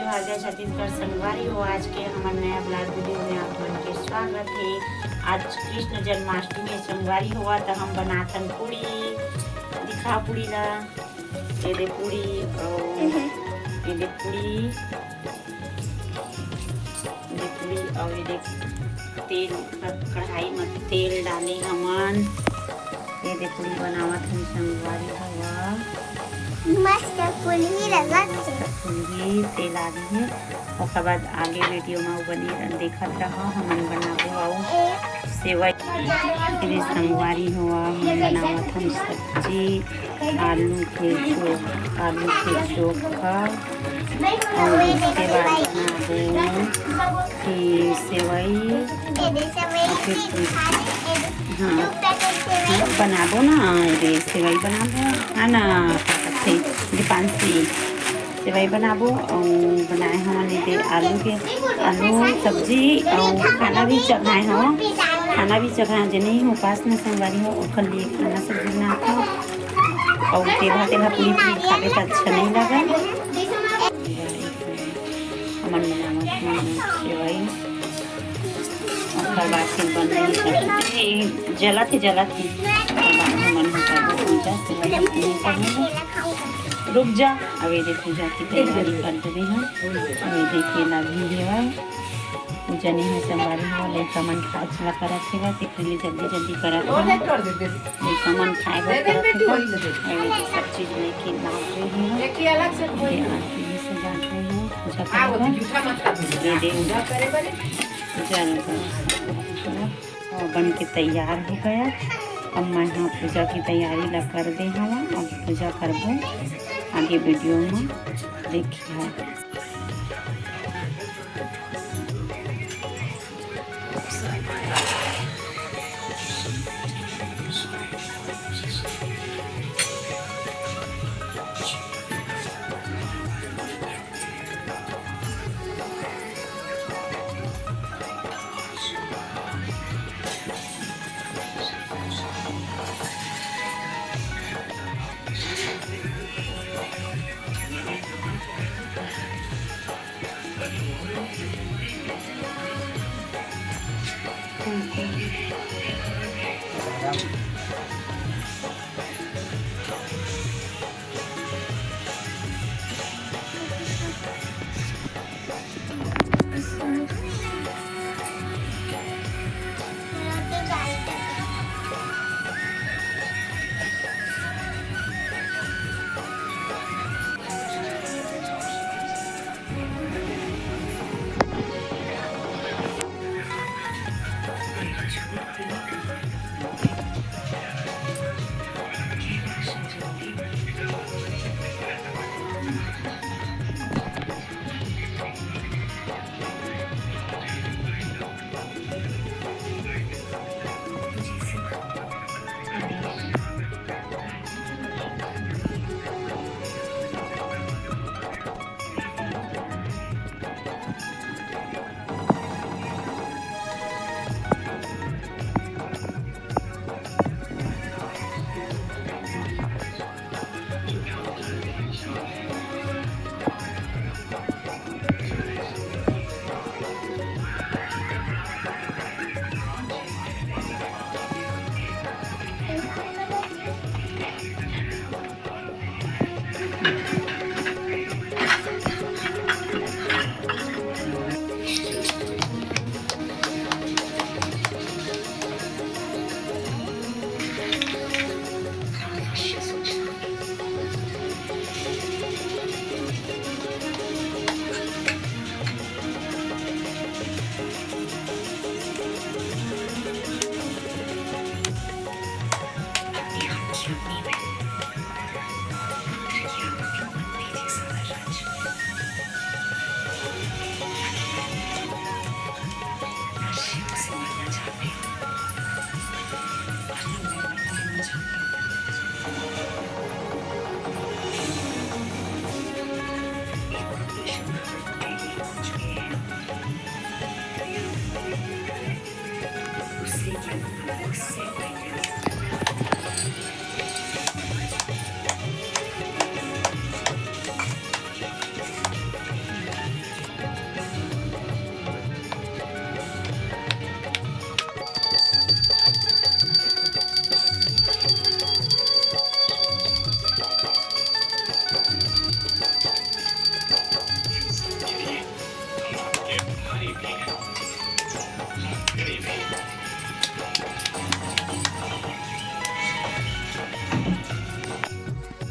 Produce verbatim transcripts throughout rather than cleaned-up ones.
जय छत्तीसगढ़ संगवारी हो, आज के हमर नया vlog video में आप मन के स्वागत हे। आज कृष्ण जन्माष्टमी हे संगवारी हो, त हम बनाथन पूड़ी। दिखा पूड़ी ला, ये दे पूड़ी, अउ ये दे पूड़ी, ये दे पूड़ी, अउ ये दे तेल, कढ़ाई में तेल डाले हमन। ये दे पूड़ी बनावत हन संगवारी हो। मस्त फुलही लगत हे। फुलही तेल आ रही है। ओकर बाद आगे video में बने रह, देखत रहा, हमन बनाबो अउ सेवई। ये दे संगवारी हो, हम बनावत हन सब्जी, आलू के चोख-, आलू के चोखा, अउ उसके बाद बनाबो कि सेवई, फिर हाँ, हाँ, बनाबो ना, ये सेवई बनाबो, है ना, का कथे, दीपांशी, सेवई बनाबो अउ बनाए हवन ये दे आलू के, आलू सब्जी अउ खाना भी चघाए हव, खाना भी चघाए हव, जे नहीं हो पास में संगवारी हो, ओकर लिए खाना सब्जी बनात हव। अउ तेलहा तेलहा पूरी पूरी खाबे त अच्छा नहीं लगे। हमन बनावत हन सेवई। ओकर बाद फिर बन रही सब्जी। ए, जलत हे, जलत हे। ओकर बाद हमन ह करबो पूजा, सेवई के पूजा करबो। रुक जा, अब ये दे पूजा की तैयारी कर देबे हम। अब ये देखिए लगी हेवय। पूजा नहीं है संगवारी हो, लइका मन खाए ला करत हेवय, तेकरे लिए जल्दी जल्दी करत हन। लइका मन खाए बर करत हेवय। अउ ये सब चीज लेके लाग रही हूँ। ये आरती भी सजात रही हूँ, पूजा करे बर। ये दे पूजा ला। और बन के तैयार हो गया। अब मैं यहाँ पूजा की तैयारी ला कर दे हवा। अब पूजा करबो, आगे video में देखिए।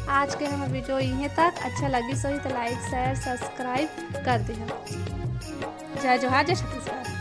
आज के हमर video इहें तक। अच्छा लगिस होही त like, share, subscribe कर दिहा। जय जोहार, जय छत्तीसगढ़।